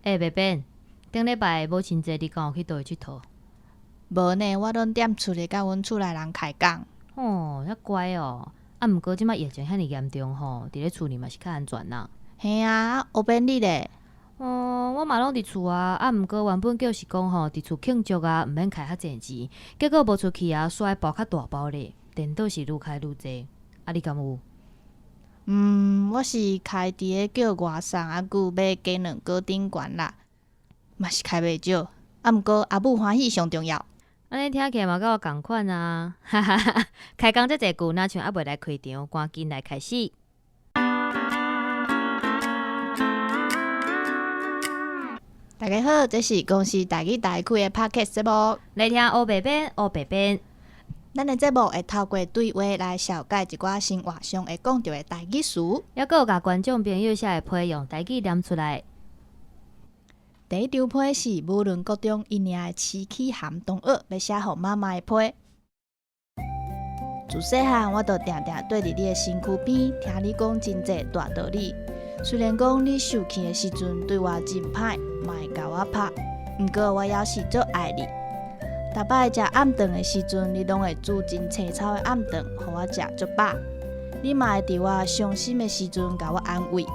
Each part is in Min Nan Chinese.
欸，白變，頂禮拜母親節你敢有去佗位𨑨迌？無呢，我攏踮厝裡佮阮厝內人開講。哦，遮乖哦。啊，毋過這擺疫情遐爾嚴重吼，佇咧厝裡嘛是較安全啦。嘿啊，烏邊你咧？哦，我嘛攏佇厝啊，啊，毋過原本叫是講吼，佇厝慶祝啊，毋免開較濟錢，結果無出去啊，煞愛包較大包咧，顛倒是愈開愈濟。啊，你敢有？嗯，我是開佇咧叫外送，啊，閣買雞卵糕頂懸啦，嘛是開袂少。啊，毋過阿母歡喜上重要。按呢聽起來嘛佮我仝款啊！哈哈哈，開講遮濟句，若像猶未來開場，趕緊來開始。大家好，這是公視台語台開的 Podcast 節目。來聽烏白編，烏白編。咱的節目會透過對話來紹介一寡生活上會講著的台語詞，猶閣有共觀眾朋友寫的批用台語念出來。第一張批是武崙國中一年的徐啟涵同學欲寫予媽媽的批。自細漢，我就定定綴佇你的身軀邊，聽你講真濟大道理。雖然講你受氣的時陣對我真歹，嘛會共我拍，毋過我猶是足愛你。逐擺食暗頓的時陣，你攏會煮真青草的暗頓，予我食足飽。你嘛會佇我傷心的時陣共我安慰。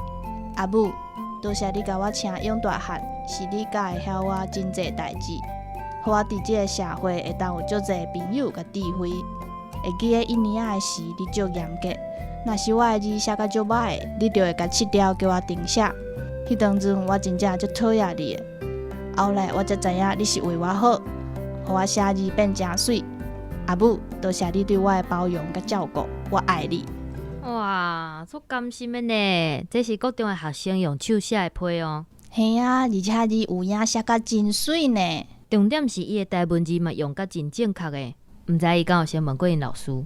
阿母，多謝你共我生養大漢，是你教會曉我真濟代誌，予我佇這个社會會當有足濟朋友佮智慧。會記得一年仔的時，你足嚴格，若是我的字寫甲足歹，你就會共拭掉，叫我重寫。彼當陣我真正足討厭你的，後來我才知影你是為我好，予我寫字變誠媠。阿母，多謝你對我的包容佮照顧，我愛你。哇，足甘心的呢！這是國中的學生用手寫的批哦。嘿啊，而且字有影寫甲真媠呢。重點是伊的台文字嘛用甲真正確的，毋知伊敢有先問過𪜶老師？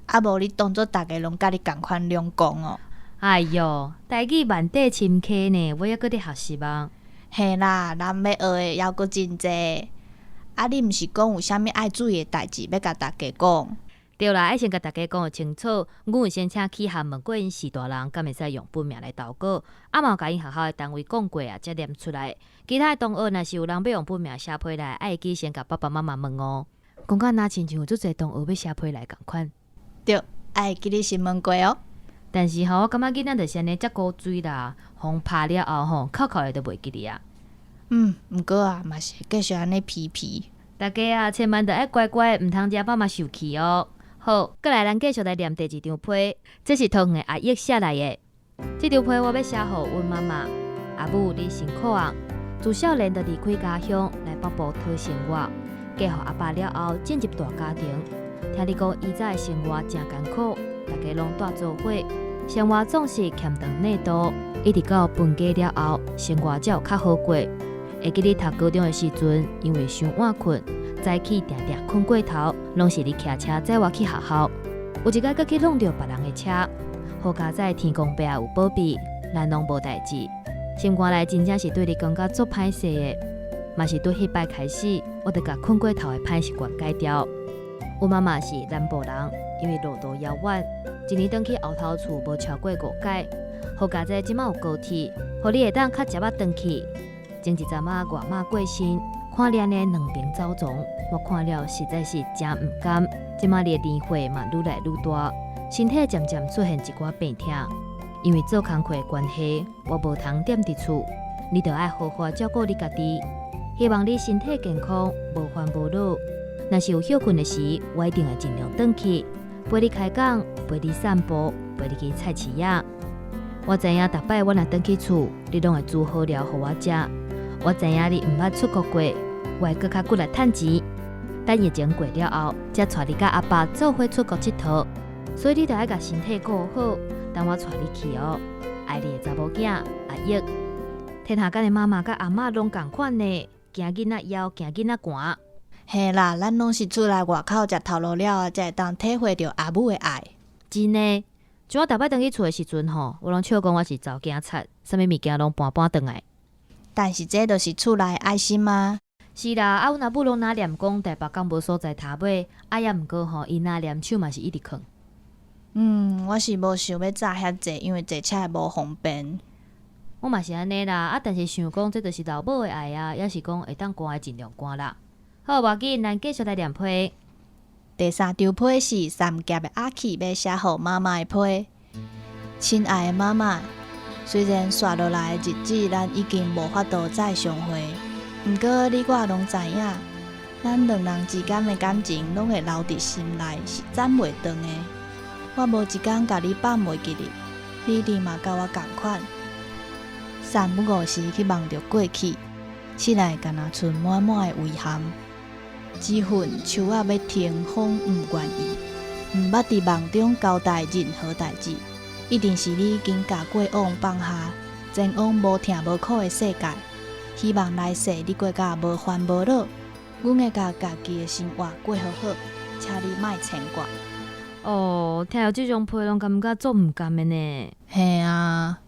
啊無你當做逐个攏佮你仝款兩講哦。哎喲，台語萬底深溪呢，我猶閣佇學習啊。嘿啦，咱欲學的猶閣真濟。啊，你毋是講有啥物愛注意的代誌欲共大家講？對啦，愛先共大家講清楚。阮有先請啟涵問過𪜶序大人，敢會使用本名來投稿？啊嘛有共𪜶學校的單位講過啊，才念出來。其他的同學若是有人欲用本名寫批來，愛會記先共爸爸媽媽問哦。講甲若親像有足濟同學欲寫批來仝款。對，愛會記你先問過哦。但是吼，我感覺囡仔就是按呢遮古錐啦，予人拍了後吼，抾抾的就袂記得啊。嗯，毋過啊，嘛是會繼續按呢皮皮。大家啊，千萬著愛乖乖，毋通惹爸媽受氣哦。好，過來咱繼續來念第二張批，這是桃園的阿益寫來的。這張批我欲寫予阮媽媽、阿母，你辛苦啊！自少年就離開家鄉來北部討生活，嫁予阿爸了後，進入大家庭。聽你講，以早的生活誠艱苦，大家攏蹛做伙，生活總是欠長領短。一直到分家了後，生活才有較好過。會記得讀高中的時陣，因為傷晚睏，早起定定睏過頭，攏是你騎車載我去學校。有一擺閣去挵著別人的車，好佳哉天公伯有保庇，咱攏無代誌。心肝內真正是對你感覺足歹勢的，嘛是對彼擺開始，我就共睏過頭的歹習慣改掉。阮媽媽是南部人，因為路途遙遠，一年轉去後頭厝無超過五擺。好佳哉這馬有高鐵，予你會當較捷仔轉去。前一陣仔外媽過身，看你按呢兩爿走傱，我看了實在是誠毋甘。這馬你的年歲嘛愈來愈大，身體漸漸出現一寡病痛。因為做工課的關係，我無通踮佇厝，你著愛好好照顧你家己。希望你身體健康，無煩無惱。若是有歇睏的時，我一定會盡量轉去，陪你開講，陪你散步，陪你去菜市仔。我知影逐擺我若轉去厝，你攏會煮好料予我食。我知影你毋捌出國過，我會閣較骨力趁錢。等疫情過了後，才帶你佮阿爸做伙出國𨑨迌。所以你著愛共身體顧好，等我帶你去哦。愛你的查某囝阿益，天下間的媽媽佮阿嬤攏仝款呢，驚囡仔枵，驚囡仔寒。嘿啦，咱攏是出來外口食頭路了後，才會當體會著阿母的愛。真的，像我逐擺轉去厝的時陣吼，我攏笑講我是查某囝賊，啥物物件攏搬搬轉來。但是這就是厝內的愛心啊。是啦，啊，阮阿母攏若念講台北港無所在通買，啊，也毋過吼，伊若念手嘛是一直囥。嗯，我是無想欲載遐濟，因為坐車會無方便。我嘛是按呢啦，啊，但是想講這就是老母的愛啊，抑是講會當關的盡量關啦。好，無要緊，咱繼續來念批。第三張批是三峽的阿奇欲寫予媽媽的批。親愛的媽媽，雖然紲落來的日子咱已經無法度再相會，毋過你我攏知影，咱兩人之間的感情攏會留佇心內，是斬袂斷的。我無一工共你放袂記得，你一定嘛佮我仝款。三不五時去夢著過去，醒來敢若賰滿滿的遺憾。這份樹仔欲停風毋願意，毋捌佇夢中交代任何代誌，一定是你已經共過往放下，前往無疼無苦的世界。希望來世你過甲無煩無惱，阮會共家己的生活過好好，請你莫牽掛。哦，聽著這種批攏感覺足毋甘的呢。嘿啊，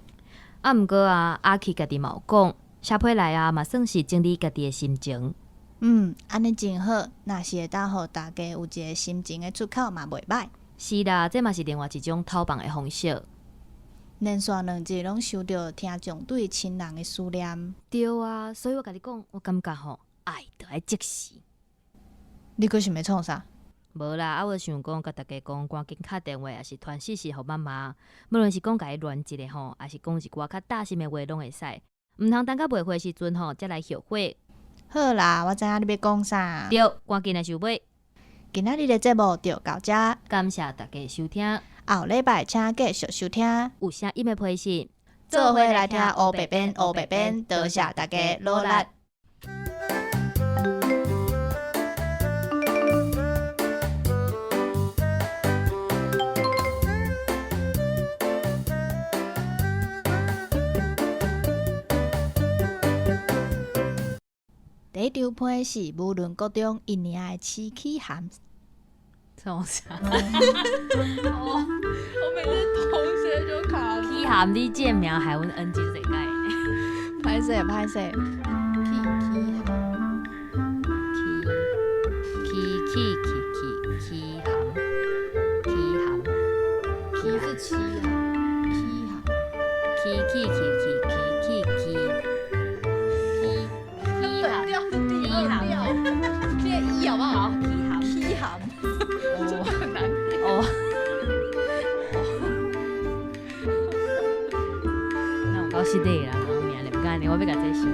啊，毋過啊，阿奇家己嘛有講，寫批來啊，嘛算是整理家己的心情。嗯，按呢真好，若是會當予大家有一个心情的出口嘛袂䆀。是啦，這嘛是另外一種透放的方式。連續兩集攏收著聽眾對親人的思念。對啊，所以我共你講，我感覺吼，愛著愛即時。你閣想欲創啥？無啦，啊，我想講，共大家講，趕緊敲電話，抑是傳訊息予媽媽，無論是講共伊亂一下吼，抑是講一寡較貼心的話，攏會使。毋通等到袂回的時陣吼，才來後悔。好啦，我知影你欲講啥。對，趕緊來收尾。今仔日的節目就到遮，感謝大家收聽。後禮拜請繼續收聽。有聲音的批信，做伙來聽烏白編，烏白編，多謝大家努力。第一張批是武崙國中一年的市起函。創啥？我每次同學就卡住。起函你這个名害阮恩真濟擺。歹勢歹勢。起起函。起起起起起函。起函。起是七啊，起函。起起起起起起起。本調是第二調，念一好不好？起函。起函，真的很難念。哦。那有夠失禮啦，名念甲按呢，我欲共這收掉。